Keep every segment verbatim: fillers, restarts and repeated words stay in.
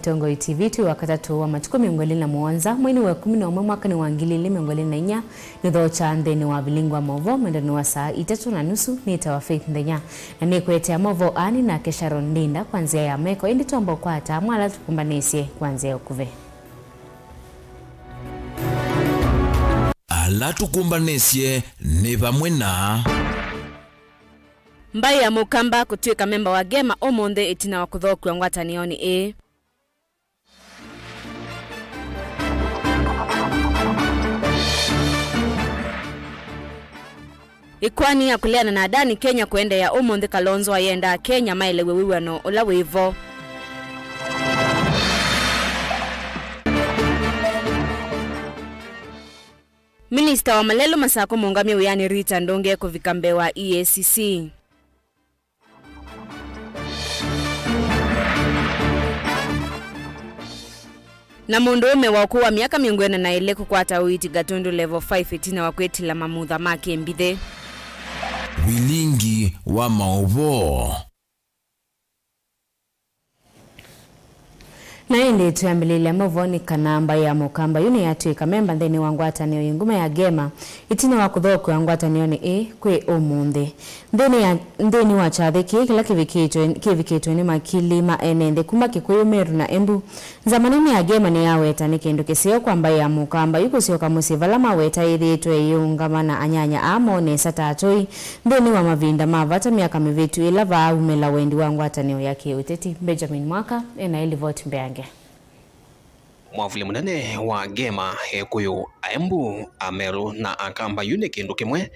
Kĩongo T V twĩ Wakatatũ wa matukũ mĩongo ĩlĩ na mũonza, mweinĩ wa ĩkũmi na ũmwe, mwakanĩ wa ngili ilĩ mĩongo ĩlĩ na inya, nĩthookya nthĩnĩ wa vilingi wa maũvoo mwendanĩ wa saa itatũ na nusu. Nĩtawa Faith Nthenya, na nĩkũetea maũvoo aa nĩ nake Sharon Ndinda kwa nzĩa ya meko, ĩndĩ twamba ũkwata amwe ala tũkũmbanĩsye kwa nzĩa ya ũkuvĩ. Ala tũkũmbanĩsye nĩ vamwe na. Mbaĩ ya Mũkamba kũtw'ĩka memba wa Gema ũmũnthĩ ĩtina wa kũthookw'a ngwatanĩonĩ ĩĩ. Ĩkoani ya kũleana na Adani Kenya kũendeea ũmũnthĩ, Kalonzo ayenda Akenya maelew'e wĩw'ano ũla wĩ vo. Minista wa malelũ Masakũ mũũngamye wĩanĩ Rita Ndũnge kũvika mbee wa E A C C. Na mũndũũme wa ũkũũ wa myaka mĩongo ĩna na ĩlĩ kũkwata ũiiti Gatundu Level five ĩtina wa kwĩtila mamutha ma kĩmbithĩ. Vilingi wa maũvoo. Na ĩndĩ twĩambĩlĩlya maũvoo nĩ kana mbaĩ ya Mũkamba yu nĩyatw'ĩka memba nthĩnĩ wa ngwatanĩo yĩ nguma ya Gema, ĩtina wa kũthookw'a ngwatanĩonĩ ĩĩ kwĩ ũmũnthĩ. Nthĩnĩ ya, nthĩnĩ wa kyathĩ kĩĩ kĩla kĩvikĩtwe, kĩvikĩtwe nĩ makili ma ene nthĩ kuma Kĩkũyũ, Meru na Embu, nzama nene ya Gema nĩyaweta nĩ kĩndũ kĩseo kwa mbaĩ ya Mũkamba yu kũsyoka mũsyĩ vala maweta yĩthĩĩtwe ĩyĩũngama na anyanya aa moo nesa ta atũi nthĩnĩ wa mavinda ma vata myaka mĩvĩtu ĩla vaaumĩla wendi wa ngwatanĩo ya kĩũteti. Benjamin Mwaka ena ĩlivoti mbeange. Mwavuli mũnene wa Gema, Ekũyũ, Aembu, Ameru na Akamba yu nĩ kĩndũ kĩmwe.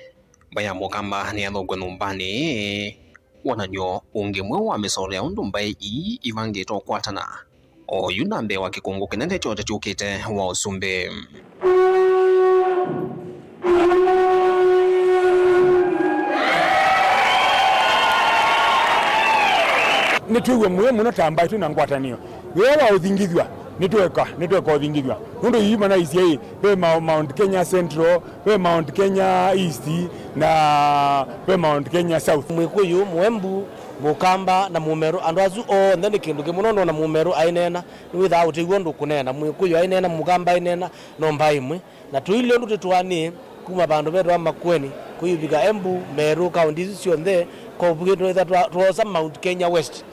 Mbaĩ ya Mũkamba nĩyathokwe nyũmbanĩ ĩĩ, wonany'o ũngĩ mweũ wa mĩsoolo ya ũndũ mbaĩ ii ivangĩte ũkwatana. Oyu na mbee wa kĩkũngũ kĩnene kya ũteti ũkĩte wa ũsumbĩ. Nĩtwĩw'a mũyo mũno ta mbaĩ twĩ na ngwatanĩo. Wĩa wa ũthingithw'a, nĩtweka, nĩtweka ũthingithw'a. Nũndũ ii manaisye ĩ, ve Ma-, Mount Kenya Central, ve Mount Kenya East, na ve Mount Kenya South. Mwĩkũyũ, Mũembu, Mũkamba na Mũmeru, andũ asu onthe nĩ kĩndũ kĩmwe, nũndũ ona Mũmeru aineena, nĩwĩthaa ũtew'a ũndũ ũkũneena. Mwĩkũyũ aineena, Mũkamba aineena, no mbaĩ ĩmwe. Na tũilye ũndũ tũtwaanĩe kuma vandũ vetawa Makueni, kũivika Embu, Meru, kaũnti isu syonthe, kwa ũvukĩte twĩtha twa-, twoosa Mount Kenya West.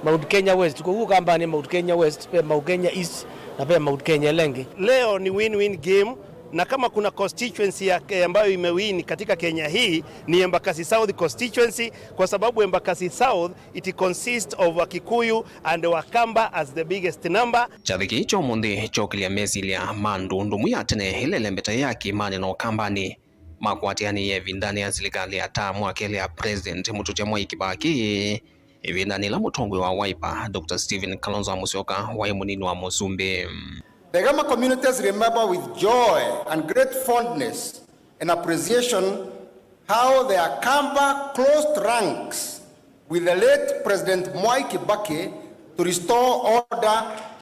Mount Kenya West, kwoou ũkambanĩa Mount Kenya West, ve Mount Kenya East, na ve Mount Kenya ĩla ĩngĩ. Leo ni win-win game, na kama kuna constituency ya, ambayo imewin katika Kenya hii ni Embakasi South constituency, kwa sababu Embakasi South, it consists of Wakikuyu and Wakamba as the biggest number. Kyathĩ kĩĩ kya ũmũnthĩ kyokĩlya mesilya ma ndũndũmu ya tene ĩla ĩlembete ya kĩĩmanĩ na Ũkambanĩ. Makwatĩanĩie ĩvindanĩ ya silikalĩ ya term wa kelĩ ya President mũtũtya Mwai Kĩbakĩ, ĩvindanĩ ĩla mũtongoi wa Wiper, Doctor Stephen Kalonzo Musyoka, waĩ mũnini wa mũsumbĩ. The Gema communities remember with joy and great fondness and appreciation how the Akamba closed ranks with the late President Mwai Kibaki to restore order